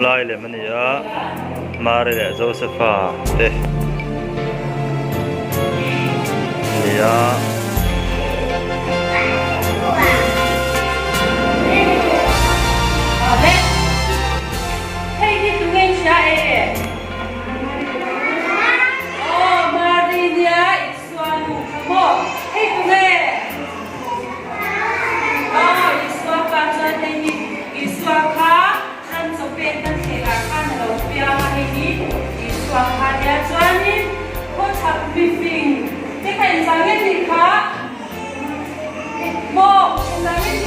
Lai lem a ni a, Mary leh Josepha te a ni a. Ram chaw pek kan thleh ah khan a lo piang a, hei hi Isua kha nia. Chuanin khawchhak mifing te kha engvang nge tih kha maw engvang nge tih.